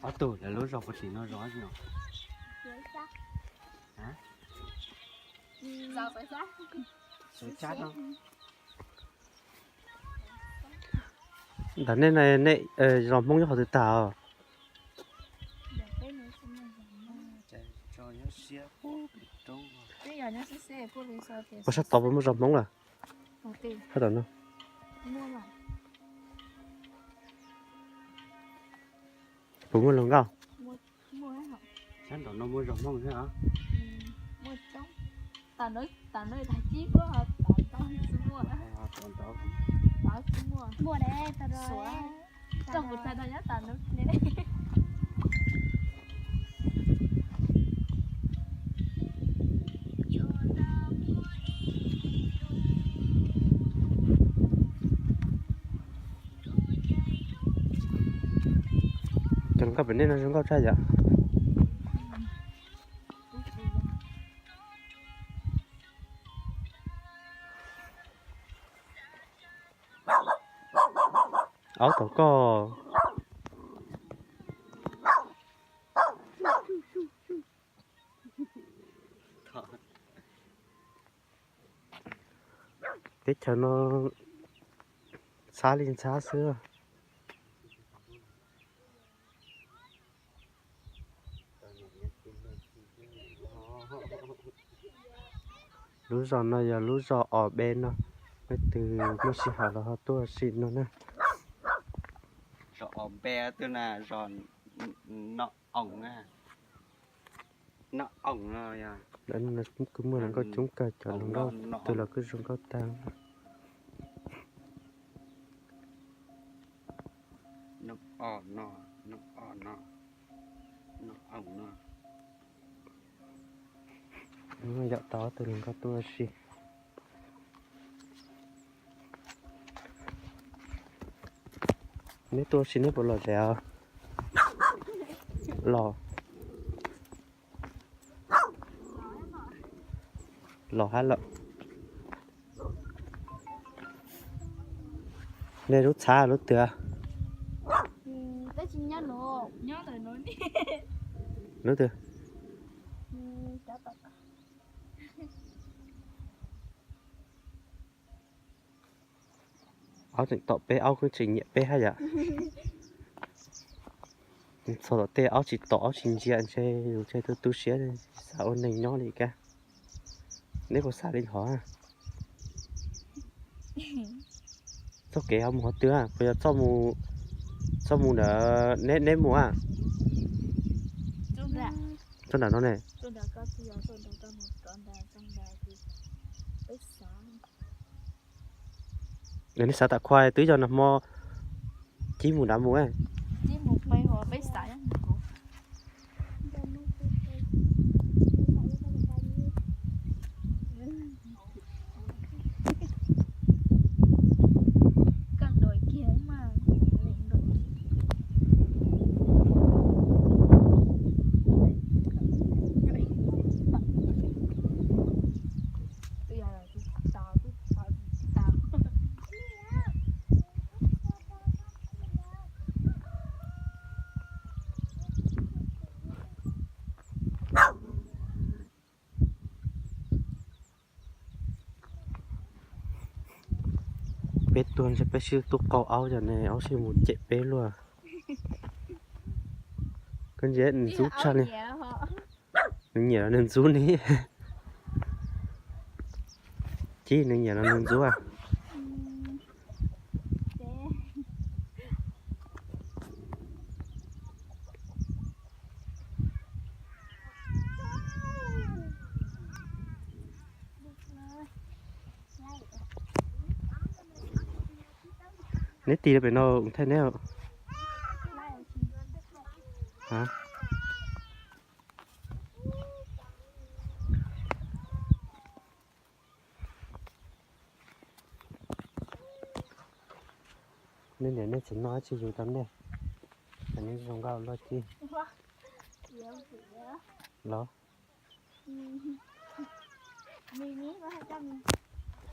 Ob tug lawv lub zos puag tim no zos tsi no? Xav Xab no. Ntawm nej, nej zos Hmoob nyob qhov twg tag os? Puas sab tod puas muaj zos Hmoob lawm? Sab tom no. Puas muaj luag nkauj? Sab nraum no muaj zos Hmoob thiab os. Muaj, cov nkauj pem nej no zoo nkauj tshaj yom. Aub tom koj. Teb chaws no ntxhab li ntxhab xwb. Lub zos no yog lub zos Os Be no, leej twg muaj sij hawm los ho tuaj sim no na. Zos Os Be twg na, zos Noj Oom na. Noj Oom no yog, kuj muaj hluas nkauj coob kawg, cov hluas nkauj twg los kuj zoo nkauj tag. Noj Oom no, Noj Oom no, Noj Oom no. Yaum tau ob tug hluas nkauj tuaj ua si. Neb tuaj ua si neb puas lom zem os? Los, los hab lawm. Nej lub txhab lub twg? Lub twg? Aub tseem tom peb, aub kuj tseem nyiam peb hab yom. Txog tom tej aub tsis tom aub tsis ntsia ntshe yus ntshe tu tu siab xav ua neeg nyob li kab. Neb puas xav li hov? Txoj kev ho mus qhov twg? Puas yog txoj mus ntawd neb mus a? Txoj nram no ne. Nej xav tam khua twb yog nag hmo cib mus nrad mus. Peb tuag ntshe peb sib tub qau aub, yog ne aub sib mus cem peb luaj. Koj ntsia nws ntxub tshaj li. Nws nyiam los nws ntxub ne. Cib nws nyiam los nws ntxub. Neb tig rau pem no thaij neb. Nej niam nej txiv noj dab tsi yug tau nej, nej zoo nkauj luaj ci los?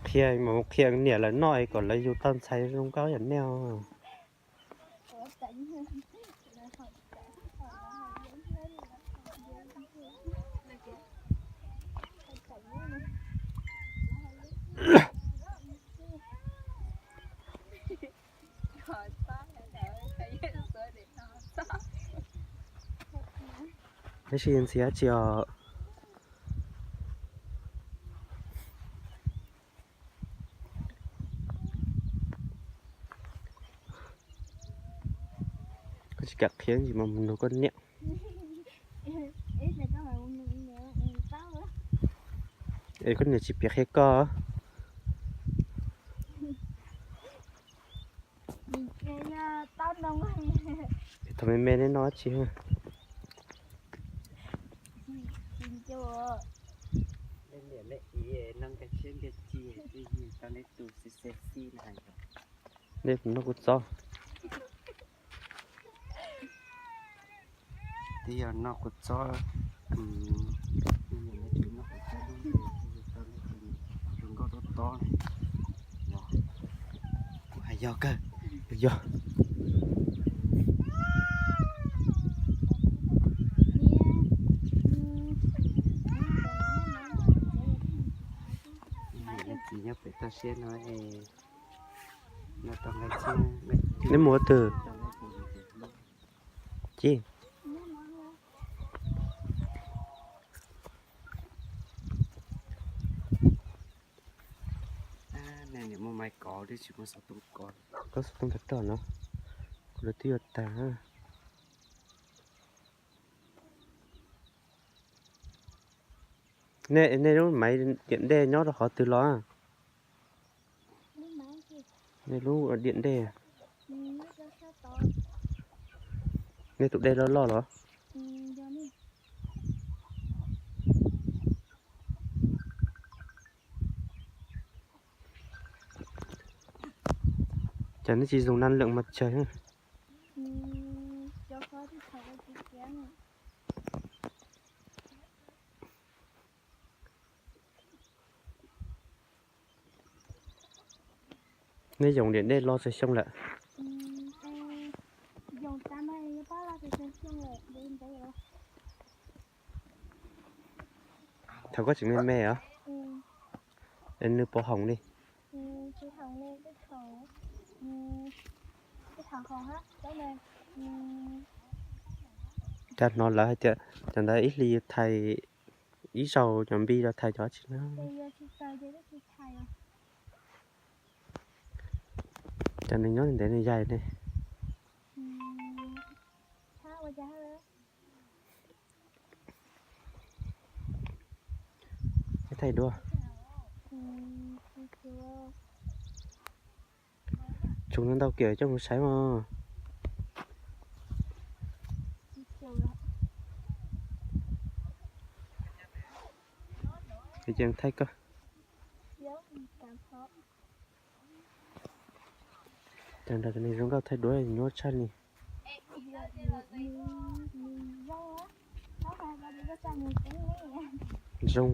Qhia, mus qhia niam lawv noj kom lawv yug tau ntxhais zoo nkauj yam nej os. Tab sis ntxhiab tsis os. Koj tsis kam qhia ntsis mas mus nug koj niam. Es koj niam tsis piav qhia koj. Thaum me me nej noj dab tsi? Nej noj kuv txob. Twb yog noj kuv txob, noj kuv txob zoo nkauj tob tob ne. Kuv hais yog kawg, yog. Niam txiv nyob pem toj siab no es, neb mus ua twg? Ci, koj xov tooj tag rog no, kuv lawv twb yuav tag. Nej, nej lub maiv diam dej nyob rau qhov twg los? Nej lub diam dej, nej tus dej loj loj los? Cas nej tsis zoo na lwm mas tsawg. Nej yoom diam dej los tsawg xyoo lawm? Thaum koj tseem me me os? Es nws puas hoom li? Cas hnov lawv hais tias cov ntawd ib hlis thais, ib zaug cov npib los thais cov tsis na. Cov nws nyob ntev nws yaig ne. Thaij dua. Tsuas ntau kiag coj mus saib mog. Ces thaij koj. Cas nrog cov neeg zoo nkauj thaij duab nyuaj tshaj li. Zoo.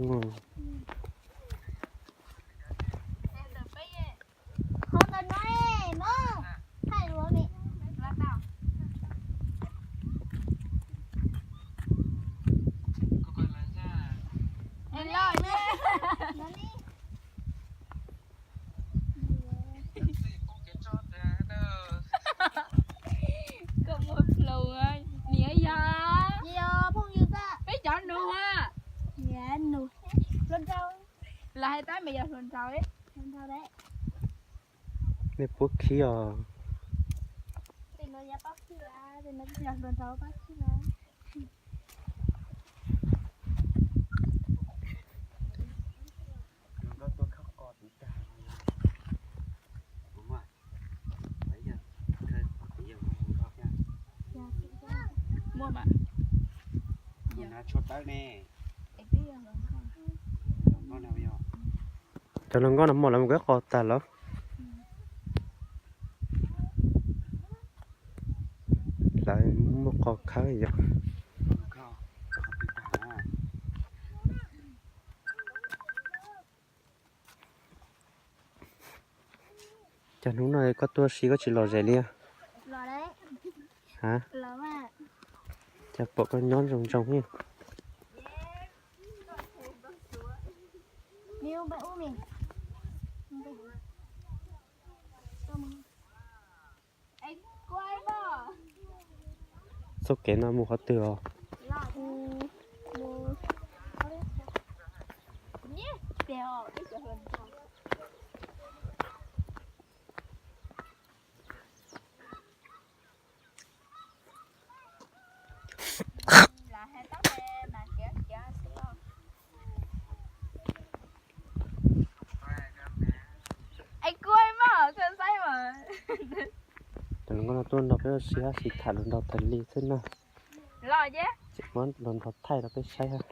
Koj muaj plhu, niam yog peb cov nus a. Lawv hais tab meeg yog hluas nraug. Nej puab khib os. Muaj mas. Cov hluas nkauj no mas lawv mus kawm qos tag los? Lawv muaj qos khawb yom. Cas hnub no koj tuaj si koj tsis lom zem li? Ha, cas pom koj nyob zoo zoo li. Txoj kev no mus qhov twg os? Cov no tuaj nrog peb ua si hab si tham los nrog Thaj Li xwb na. Tseem muab los nrog thaij rau peb saib hab.